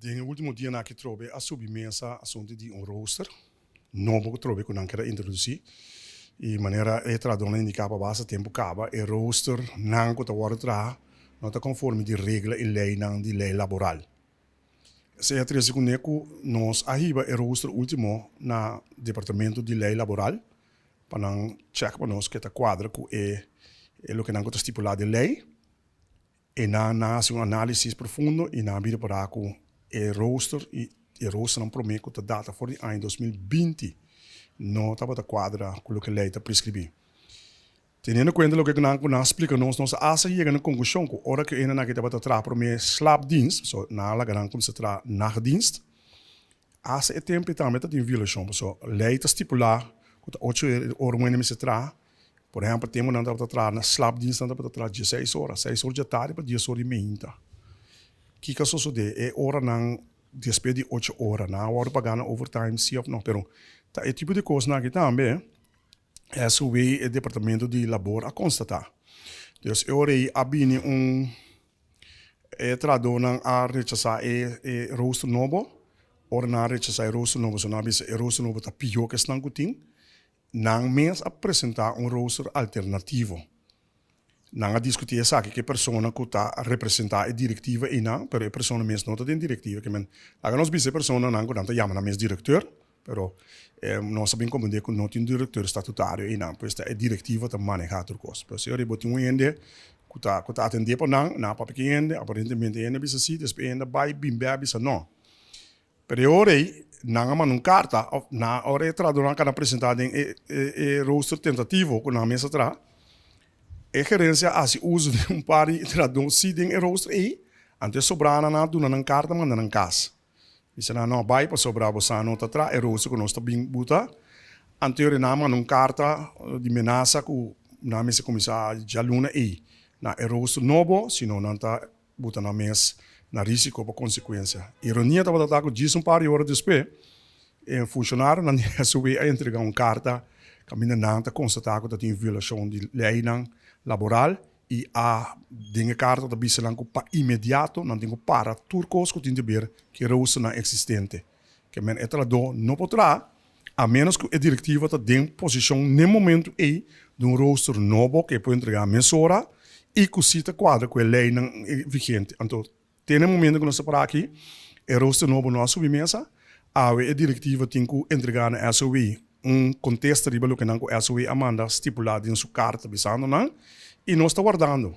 Den e ultimo dianan aki trobe a subi mesa asuntu di un rooster nobo ku trobe ku nan keda introdusí i manera e trahadónan indiká pa basta tempu kaba e rooster nan ku ta wòrdu traha no ta konforme di regla i leinan di lei laboral. Esei a trese kuné ku nos a hiba e rooster ultimo na departamento di lei laboral pa nan chèk pa nos ke ta kuadra ku e loke nan ku ta stipulá den lei. E nan a hasi un análisis profundo i nan a bira pará ku e rooster i e roosternan promé ku ta data for di aña 2020 no tabata kuadra ku loke lei ta preskribí. Teniendo kuenta loke nan ku nan a splika nos, nos a hasta yega na konklushon ku ora ku e hendenan aki tabata traha promé slaapdienst, pasobra nan a laga nan kuminsá traha nachtdienst, hasta e tempu ei tambe ta tin violashon, pasobra lei ta stipulá ku ta ocho ora un hende mester traha. Por ehempel, tempu nan tabata traha na slaapdienst nan tabata traha dieseis ora, seis or dje tardi pa dies or di meinta. Kiko a sosode? E oranan despues di ocho ora nan a wòrdu pagá na overtime si òf no? Pero ta e tipo di kosnan aki tambe SOW e departamento di labor a konstatá. Dus e ora ei a bini un e trahadónan a rechasá e e rooster nobo. Ora nan a rechasá e rooster nobo, so nan a bisa e rooster nobo ta pió ku esnan ku tin. Nan mes a presentá un rooster alternativo. Nan a diskutí esaki ku e persona ku ta representá e direktiva einan, pero e persona mes no ta den direktiva. Ke men, laga nos bisa e personanan ku nan ta yama nan mes direkteur, pero nos a bin komprendé ku no tin direkteur statutario einan, pues ta e direktiva ta manehá tur kos. Pero si ora bo tin un hende ku ta ku ta atendé pa nan, nan a papia ku e hende, aparentemente e hende a bisa si, despues e hende a bai bin bèk bisa no. Pero e ora ei nan a manda un karta òf nan ora e trahadónan a kana presentá den e e rooster tentativo ku nan mes a traha, e gerensia a hasi uso di un par di trahadó si den e rooster ei, anto e sobranan nan a duna nan karta manda nan kas. Bisa nan no bai pasobra bo sa no ta traha e rooster ku nos ta bin buta. Anto e ora nan a manda un karta di menasa ku nan mester kuminsá djaluna ei na e rooster nobo, sino nan ta buta nan mes na risiko pa konsekuensia. Ironia tabata ta ku djis un par di ora despues e funshonarionan di SOW a entrega un karta kaminda nan ta konstatá ku ta tin violashon di leinan laboral i a den e karta ta bisa nan ku pa inmediato nan tin ku para tur kos ku tin di ber ku e roosternan eksistente. Ke men e trahadó no por traha a ménos ku e direktiva ta den posishon n'e momentu ei di un rooster nobo ku e por entregá mesora i ku si ta kuadra ku e leinan vigente. Anto, te n'e momentu ku nos ta pará aki, e rooster nobo no a subi mesa. Awe e direktiva tin ku entregá na SOW un kontesta riba loke nan ku SOW a manda stipulá den su karta bisando nan i nos ta wardando.